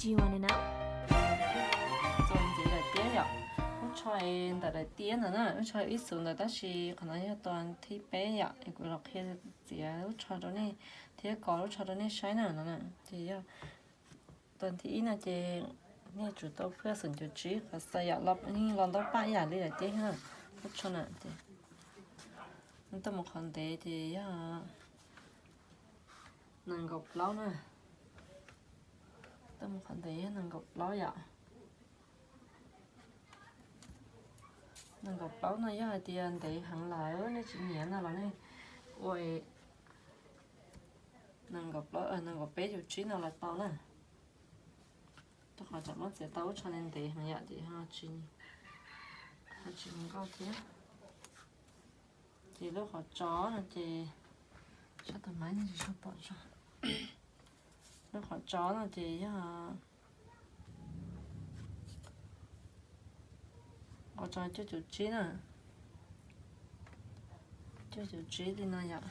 Txuas ntxiv daim tiab yom. Lub tsho ntawm daim tiab ntawd na, lub tsho ib xuv ntawd, tab sis qhov no yog tus thib peb yom. Kuv los qhia txiav lub tsho rau nej thiab kos lub tsho rau nej saib na no. Ces yog tus thib ib no ces nej tsum tau phaj xoom cum tsib qhov xais yom, yeej los ntau paj ib yam li daim tiab thiab na. Lub tsho na ces tuaj mus qhov ntev ces yog nees nkaum plaub na. Tuaj mus qhov ntev yog nees nkaum plaub yom. Nees nkaum plaub no yog hais tias ntev heev lawm nej tsis nyiam no los nej ua nees nkaum plaub, nees nkaum peb cum tsib no los tau na. Rau qhov tsam muab txiav tau lub tsho ntev heev yom, ces ho tsis zoo nkauj thiab. Ces lub qhov tso no ces, sab tus maiv tsis tshua pom tso. Lub qhov tso no ces yog, qhov tso cuaj cum tsib na. Cuaj cum tsib li no yom.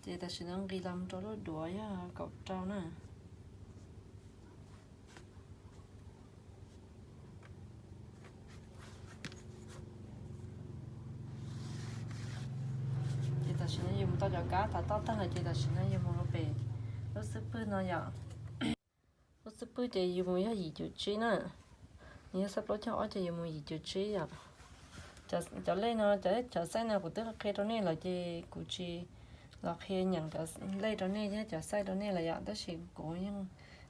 Ces tam sim no nqis los rau lub duav yog kaum rau na. Ces tam sim no yus mus tau cov kab tav toj tag lawm ces tam sim no yus mus rau pem lub xub pwg no yom. Lub xub pwg ces yus mus yog yim cum tsib na. Nws yog xab plaub caug ob ces yus mus yim cum tsib yom. Cov lej no, cov xaij no kuv twb qhia rau nej lawm ces kuv tsis los qhia nyeem cov lej rau nej thiab cov xaij rau nej lawm yom, tab sis kuv yeej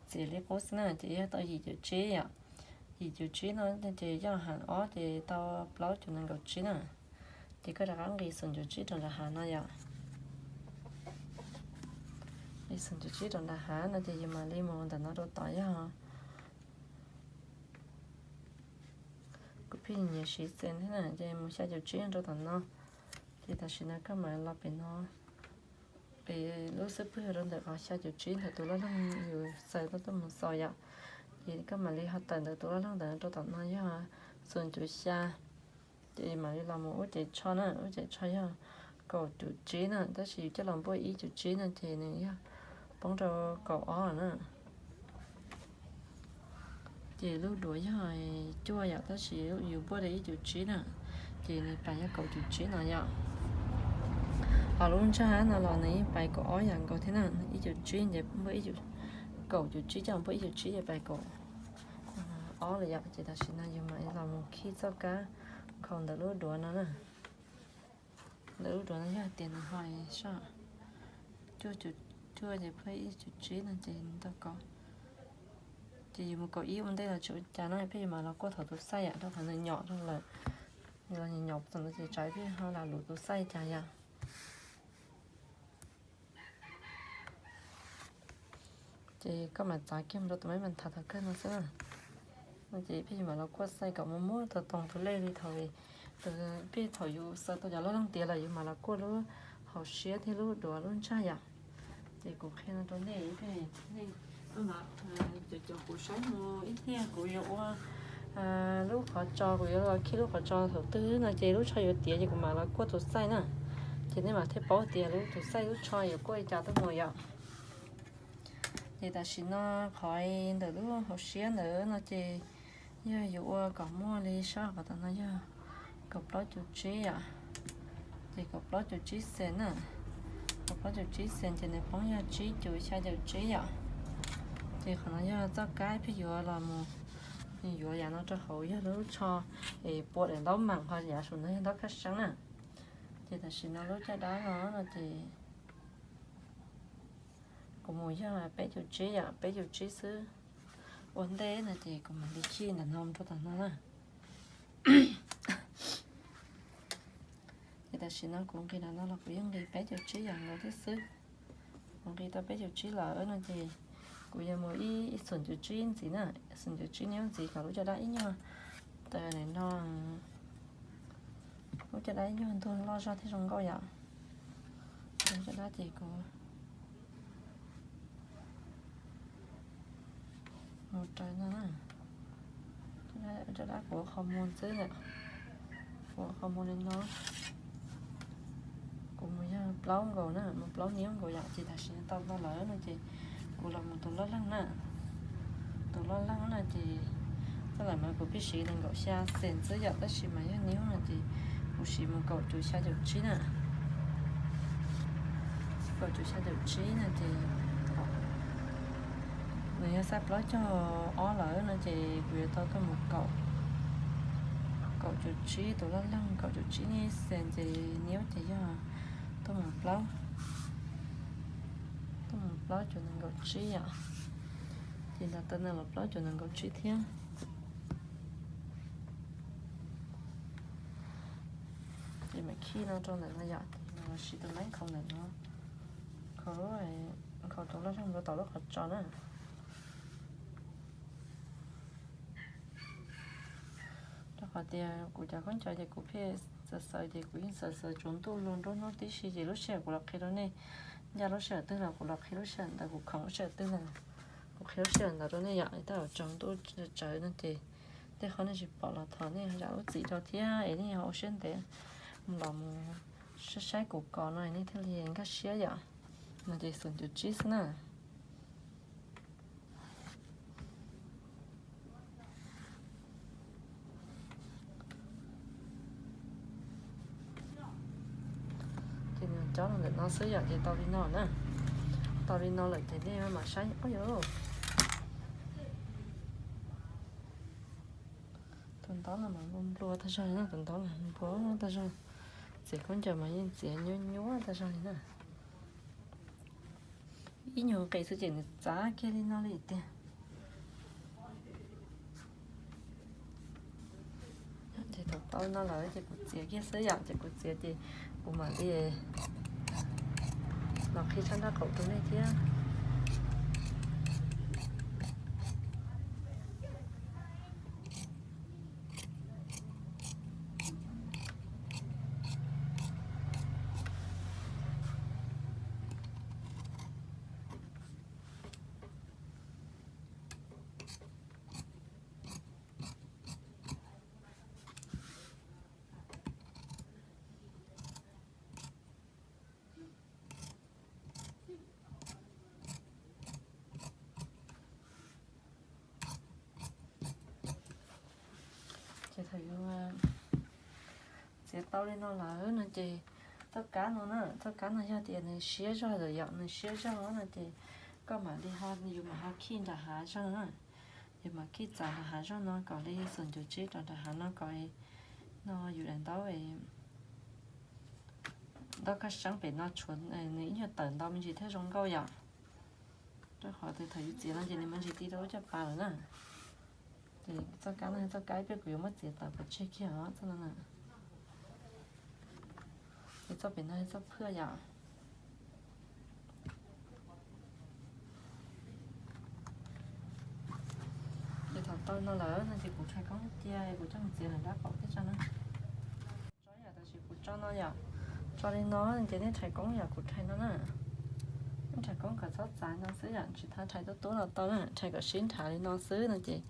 txiav li qub xwb na, ces yog tau yim cum tsib yom. Yim cum tsib no ces yog hab ob ces tau plaub cum nees nkaum tsib na. Ces koj rov qab nqis xoom cum tsib rau nram hav no yom. Nqis xoom cum tsib rau nram hav no ces yus mam li mus ntawm no rau tom yog, kuv pheej nyiam siv xees thiab na, ces mus xya cum tsib rau tom no. Ces tam sim no koj mam los pem no, pem lub xub pwg rau ntawm qhov xya cum tsib ntawm tus loj loog yus xaws tuaj tuaj mus xaus yom. Ces koj mam li ho tawm ntawm tus loj loog ntawd rau tom no yog xoom cum xya. Ces mam li los mus ub cev tsho na, ub cev tsho yog kaum cum tsib na, tab sis yus coj los npuaj ib cum tsib no ces nws yog poob rau kaum ob na. Ces lub duav yog cuaj yom, tab sis yus npuaj rau ib cum tsib na, ces nws pais yog kaum cum tsib no yom. Ho lub ntsag no los nws yeej pais kaum ob yam nkaus thiab na, ib cum tsib ces npuaj, kaum cum tsib coj npuaj ib cum tsib ces pais kaum ob lawm yom. Ces tam sim no yus mam li los mus khij txoj kab nkhaus ntawm lub duav no na. Ntawm lub duav no yog tias nws ho sab cuaj cum cuaj ces pab ib cum tsib no ces tau kaum. Ces yus mus kaum ib ua ntej los tsis ua cas no, peb yus mam los kuaj thaum tus xaij yom, rau qhov nws nyom rau lawm. Nws los nyom thaum ntawd ces tsam peb ho lam lus tus xaij cas yom. Ces koj mam txav kiag mus rau tus maiv mas thav thaum kawg no xwb na. Ces peb yus mam los kuaj xaij kom muaj muaj tau toog tus lej li thaum, peb thaum yus xaws tau cov loj loog tiav lawm yus mam los kuaj lub hauv siab thiab lub duav lub ntsag yom. Ces kuv qhia no rau nej, nej cov, cov kuv saib no ib tiag kuv yuav ua lub qhov tso, kuv yuav los khij lub qhov tso thaum twg no ces lub tsho yuav tiav ces kuv mam los kuaj tus xaij na. Ces nej mam thiaj paub tias lub tus xaij lub tsho yuav kuaj li cas tuaj mus yom. Ces tam sim no qhov ntawm lub hauv siab ntawd no ces yog yuav ua kom muaj li sab qhov tom no yog kaum plaub cum tsib yom. Ces kaum plaub cum tsib xees na, kaum plaub cum tsib xees ces nws poob yog tsib cum xya cum tsib yom. Ces qhov no yog txoj kab peb yuav los mus yuav yam no rau hauv yog lub tsho es pua daim ntaub meem ho yav saum no yog ntaub khaj seeb na. Ces tam sim no lub caj dab no no ces kuv mus yog peb cum tsib yom, peb cum tsib xwb. Ua ntej no ces kuv mam li khij ntawm no rau tom no na. Ces tam sim no kuv nqis ntawm no los kuv yeej nqis peb cum tsib yam nkaus thiab xwb. Kuv nqis tau peb cum tsib lawm no ces kuv yuav mus ib, ib xoom cum tsib ntxiv na, xoom cum tsib nyob ntxiv kom lub caj dab ib nyuag, tam no lub caj dab ib nyuag ntuag loj zog thiab zoo nkauj yom. Lub caj dab ces kuv mus raws no na. Caj dab kuv ua qhov muag xwb yom, kuv ua qhov muag li no. Kuv mus yog plaub nkaus na, mus plaub niub nkaus yom, ces tam sim no tau no lawm no ces kuv los mus tus loj leej na. Tus loj leej na ces txoj lawm mas kuv pheej siv nees nkaum xya xees xwb yom, tab sis mas yog niub no ces kuv siv mus kaum cuv xya caum tsib na. Kaum cuv xya caum tsib no ces nws yog xab plaub caug ob lawm no ces kuv yuav tau tuaj mus kaum, kaum cuv tsib tus loj leej, kaum cuv tsib xees ces niub ces yog tuaj mus plaub, tuaj mus plaub cuv nees nkaum tsib yom. Ces nram tau no los plaub cuv nees nkaum tsib thiab. Ces mam khij no rau ntawm no yom, ces mam los siv tus maib nkhaus ntawm no, nkhaus lub, nkhaus tus loj leej rau tom lub qhov tso na. Rau qhov tias kuv cov khaub ncaws ces kuv pheej xaws xaws ces kuv yeej xaws xaws tsaus ntuj luag nruab hnub tib si ces lub sij hawm kuv los qhia rau nej, ncaj lub sij hawm twg los kuv los qhia lub sij hawm ntawd, kuv khoom lub sij hawm twg los kuv qhia lub sij hawm ntawd rau nej yom. Tej zaum tsaus ntuj tsawv no ces tej qhov nej tsis pom los thov nej zam lub txim rau thiab es nej ho ua siab ntev los mus saib saib kuv kos no nej thiaj li nkag siab yom. No ces xoom cuv tsib xwb na. Ces nws cob los ntawm no xwb yom, ces tau li no na. Tau li no lawm ces nej mam saib. Ub, yog tus ntaub no mas nplua nplua tag zog li na, tus ntaub mas nplua tag zog. Txiav khaub ncaws mas yeej txiav nyuaj nyuaj tag zog li na. Ib nyuag nqis xwb ces nws txav kiag li no li tiag. Ces thaum tau no lawm ces kuv txiav kiag xwb yom, ces kuv txiav ces kuv mam li los qhib sab nraub qaum rau nej thiab. Ces thaum yus txiav tau li no lawm no ces txoj kab no na, txoj kab no yog tias nws siab zog lawm yom, nws siab zog no ces koj mam li ho, yus mam ho khij nram hav zog na. Yus mam khij txav nram hav zog no kom li xoom cuv tsib rau nram hav no kom no yus daim ntaub, ntaub kaj seeb pem no tshuav nws ib nyuag tawm ntau me ntsis thiaj zoo nkauj yom. Rau qhov tias thaum yus txiav no ces nws me ntsis ti rau lub caj pas lawm na. Ces txoj kab no yog txoj kab ib pliag kuv yuav muab txiav tawm pov tseg kiag os, txoj no na. Ces txoj pem no yog txoj phwj yom. Ces thaum tau no lawm no ces kuv rhais koob cia kuv coj mus txiav lawm nraub qaum thiab tso na. Tso yom, tam sim kuv tso no yom, tso li no ces nej rhais koob yom, kuv rhais no na. Nej rhais koob kom txhob txav no xwb yom, tsis txhob rhais tub tub los tau na, rhais kom sib nrhav li no xwb no ces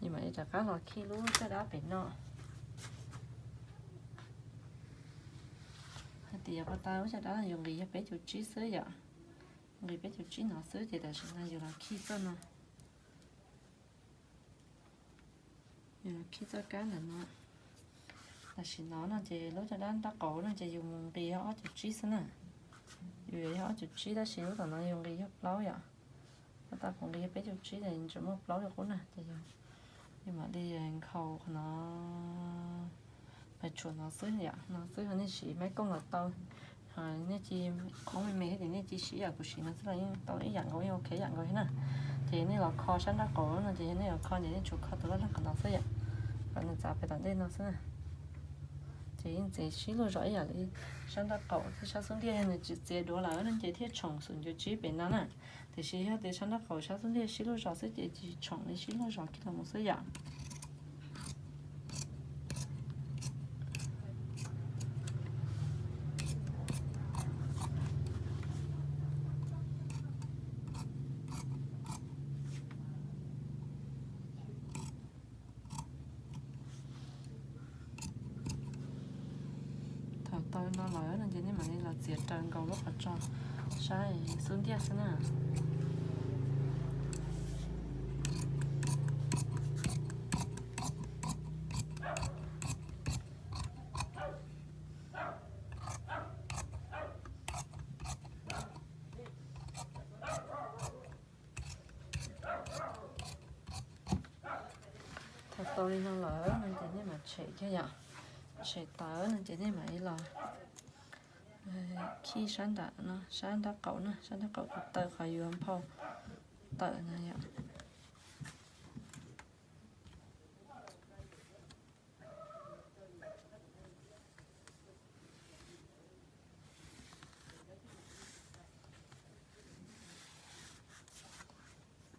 yus mam li rov qab los khij lub caj dab pem no. Hais tias yog pas tas lub caj dab no yus nqis yog peb caug tsib xwb yom, nqis peb caug tsib no xwb ces tam sim no yus los khij txoj no. Yus los khij txoj kab ntawm no. Tam sim no no ces lub caj dab nraub qaum no ces yus mus nqis yog ob caug tsib xwb na. Yus yuav yog ob caug tsib tab sis lub tom no yus nqis yog plaub yom. Pas tas kuv nqis yog peb caug tsib ces tseem muaj plaub li qub na ces yus mam li nkhaus qhov no. Pais tshuam no xwb yom, no xwb ho nej siv maib kooj los tau. Nej cia qhov me me thiab ces nej cia siv yam kuv siv no xwb los yeej tau ib yam nkaus, yeej ok yam nkaus thiab na. Ces nej los kho sab nraub qaum no ces yog nej yuav kho ces nej tsuas kho tus loj leej qhov no xwb yom, kom nws txav pem tom ntej no xwb na. Ces yeej txiav sib luag zog ib yam li sab nraub qaum thiab sab xub ntiag, yog nws txiav duav lawm no ces thiaj tshoom xoom cuv tsib pem no na. Tiam sis yog tias sab nraub qaum sab xub ntiag sib luag zog xwb ces tsis tshoom li, sib luag zog kiag los mus xwb yom. Thaum Tau no lawm no ces nej mam li los txiav raws nkaus lub qhov tso sab xub ntiag xwb na. Thaum tau li no lawm no ces nej mam tshem kiag yom. Tshem tawm no ces nej mam li los khij sab nram no, sab nraub qaum na, sab nraub qaum tus taw qhov yuav nphau tawm na yom.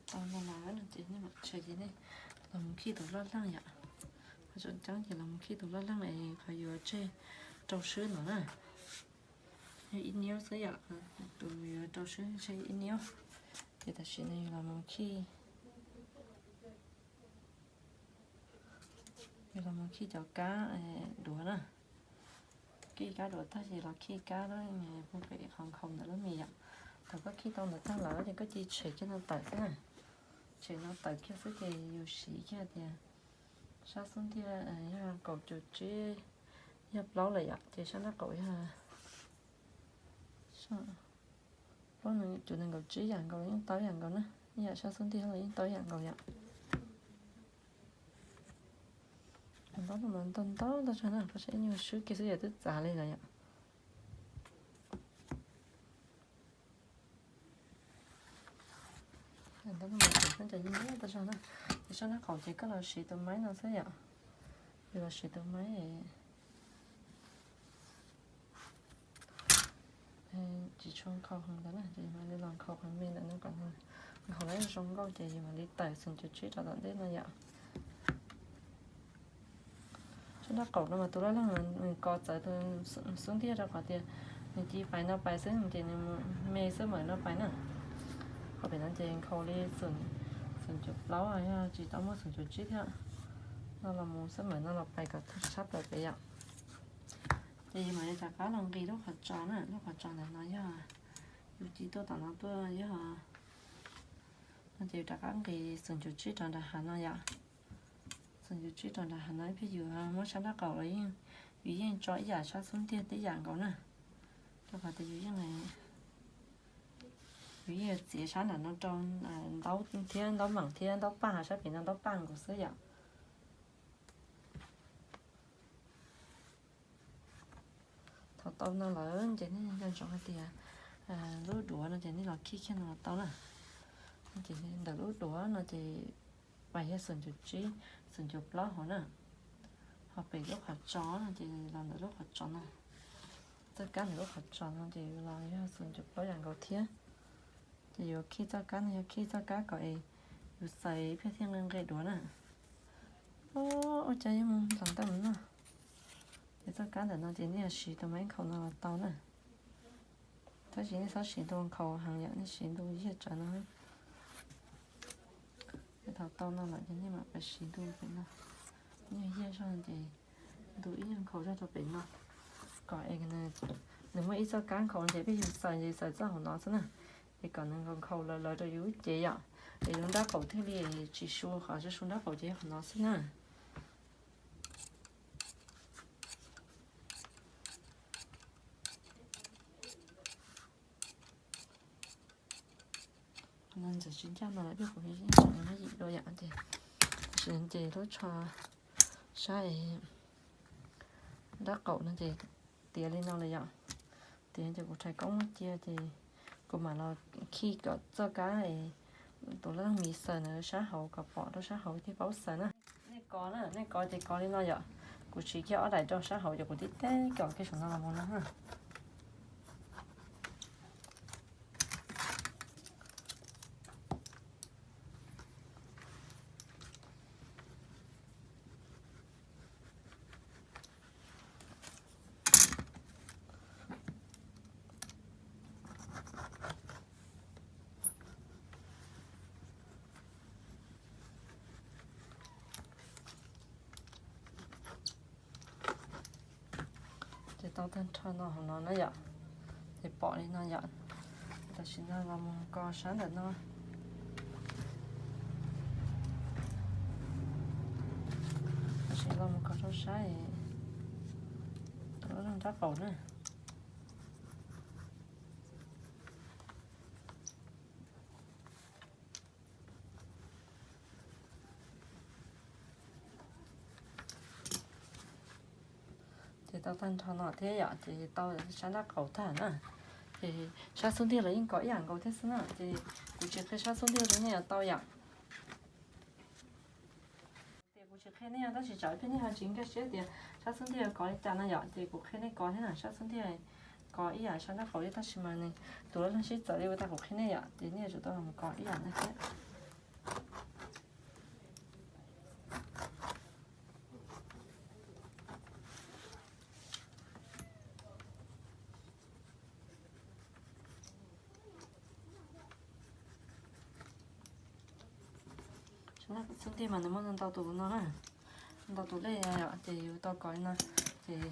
Tau no lawm no ces nej mam tshem ces nej los mus khij tus loj leej yom. Qhov tseem ceeb ces los mus khij tus loj leej es qhov yuav tseg rau swb no na. Yog ib niub xwb yom, tus yuav rau swb tseg ib niub. Ces tam sim no yus los mus khij, yus los mus khij cov kab duav na. Khij kab duav tag ces los khij kab lub puag pem qhov nkhaus ntawm lub mis yom. Thaum koj khij tau ntawd tag lawm ces koj cia tshem kiag no tawm xwb na. Tshem no tawm kiag xwb ces yus siv kiag tias sab xub ntiag yog kaum cuv tsib, yog plaub lawm yom, ces sab nraub qaum yog plaub cuv nees nkaum tsib yam nkaus los yeej tau yam nkaus na. Ib yam sab xub ntiag los yeej tau yam nkaus yom. Ntau ntau ntau ntau zog na, koj saib nyuag swb kiag xwb yam twb txav li lawm yom. Ntau ntau ntau zog na. Ces sab nraub qaum ces koj los siv tus maib no xwb yom. Yus los siv tus maib tsis tshua nkhaus heev ntawd na, ces yus mam li los nkhaus qhov me ntawm no kom nkhaus lawm zoo nkauj ces yus mam li tawm xoom cuv tsib rau tom ntej no yom. Sab nraub qaum no mas tus loj leej nws kos txawv tus xub ntiag rau qhov tias nws cia pais no pais xwb ces nws me xwb mam no pais na. Qhov pem no ces nkhaus li xoom cuv plaub yog tsis tau muaj xoom cuv tsib thiab no los mus xwb mam no los pais kom sab plaws pem yom. Ces yus mam li rov qab los nqis lub qhov tsos na, lub qhov tsos ntawm no yog yus cia tuaj tom no tuaj yog no ces yus rov qab nqis xoom cuv tsib rau nram hav no yom. Xoom cuv tsib rau nram hav no ib pliag yus muab sab nraub qaum los yeej, yus yeej tso ib yam sab xub ntiag tib yam nkaus na. Rau qhov tias yus yeej, yus yeej txiav sab nram no rau ntaub thiab ntaub meem thiab ntaub paj, sab pem no ntaub paj nkaus xwb yom. Thaum tau no lawm ces nej nco ntsoov hais tias lub duav no ces nej los khij kiag no los tau na. Ces ntawm lub duav no ces pais yog xoom cuv tsib, xoom cuv plaub hauv na. Ho pem lub qhov tsos no ces los ntawm lub qhov tsos no, txoj kab ntawm lub qhov tsos no ces los yog xoom cuv plaub yam nkaus thiab. Ces yuav khij txoj kab no yog khij txoj kab kom es yus xaws ib pliag thiaj nqe nqe duav na. Ua cas yuav mus ntaus ntawm no. Ces txoj kab ntawm no ces nej yuav siv tus maib nkhaus no los tau na. Tab sis nej txhob siv ntu nkhaus heev yom, nej siv ntu yiag tsawv no. Ces thaum tau no lawm ces nej mam pais siv ntu pem no. Nyuag yiag zog ces ntu ib nyuag nkhaus zog rau pem no, kom es nws muaj ib txoj kab nkhaus ces peb yus xaws ces xaws txoj hauv no xwb na. Es kom nws nkhaus nkhaus lawv lawv rau yus lub cev yom, es yus nraub qaum thiaj li tsis su, qhov tsis su nraub qaum ces yog qhov no xwb na. Qhov no ntxim tsis ncaj no lawm, kuv yim dua yom. Ces tam sim no ces lub tsho sab nraub qaum no ces tiav li no lawm yom. Tiav ces kuv rhais koob muab cia ces kuv mam los khij kom txoj kab es tus laj mis xaws ntawd sab hauv kom pom rau sab hauv thiaj paub xaws na. Nej kov na, nej kov ces kov li no yom. Kuv siv kiag ob daim rau sab hauv ces kuv tib teb kom kiag saum no los mus no na. Ces Tau tag nrho no hauv no na yom, ces pom li no yom. Tam sim no los mus kos sab ntawm no. Tam sim los mus kos rau sab, rau lub rab qaum na. Ces tau tag nrho no thiab yom, ces tau sab nrab qaum tag na. Ces sab xub ntiag los yeej kos ib yam nkaus thiab xwb na, ces kuv tsis qhia sab xub ntiag rau nej yuav tau yom. Tias kuv tsis qhia nej, tab sis tsam ib pliag nej ho tsis nkag siab tias sab xub ntiag kos li cas no yom, ces kuv qhia nej kos thiab na. Sab xub ntiag kos ib yam sab nrab qaum li, tab sis mas nws tus laj sib txawv li ua tag, kuv qhia nej yom, ces nej yuav tsum tau los kos ib yam no thiab. Xub ntiag mas nws muaj ntau tus no, ntau tus lej, ces yus tau kos li no, ces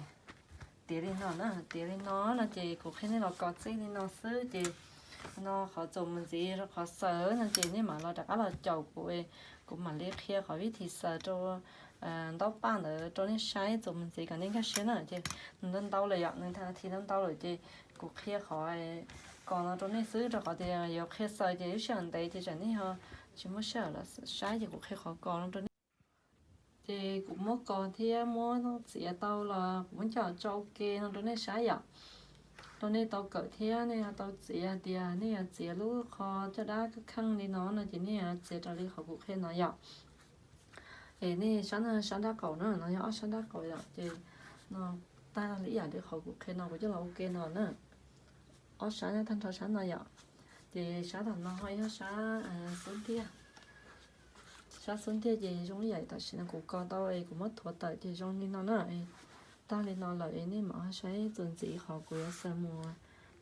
tiav li no na, tiav li no no ces kuv qhia nej los kos txij li no xwb. Ces no qhov txuas mus ntxiv rau qhov xaws no ces nej mam los rov qab los caum kuv, kuv mam li qhia qhov vib thim xaws rau ntaub paj ntawd rau nej saib txuas mus ntxiv kom nej nkag siab na. Ces nws ntau ntau lawm yom, nws tag nrho ntau ntau lawm ces kuv qhia qhov kos no rau nej xwb, rau qhov tias yuav qhia xaws ces lub sij hawm ntev ces tsam nej ho tsis muaj sij hawm los saib, ces kuv qhia qhov kos no rau nej. Ces kuv muab kos thiab muab txiav tau los kuv muab coj tso ua ke no rau nej saib yom, rau nej tau kawm thiab nej tau txiav tias nej yuav txiav lub qhov caj dab kab kheej li no no ces nej yuav txiav raws li qhov kuv qhia no yom. Es nej sab no sab nrab qaum na, no yog ob sab nrab qaum yom, ces no tag li ib yam li qhov kuv qhia no, kuv coj los ua ke no na. Ob sab nyob tag nrho sab no yom, ces sab tom no ho yog sab xub ntiag. Sab xub ntiag ces zoo ib yam tam sim no kuv kos tau es kuv muab thuav tawm ces zoo li no na. Tag li no lawm es nej mam ho saib txuas ntxiv qhov kuv yuav xaws mus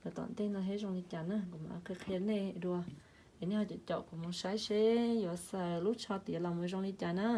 lawm tom ntej no thiab zoo li cas na, kuv mam qhia qhia nej dua. Es nej ho caum caum kuv mus saib seb yuav xaws lub tsho tiav los mus zoo li cas na.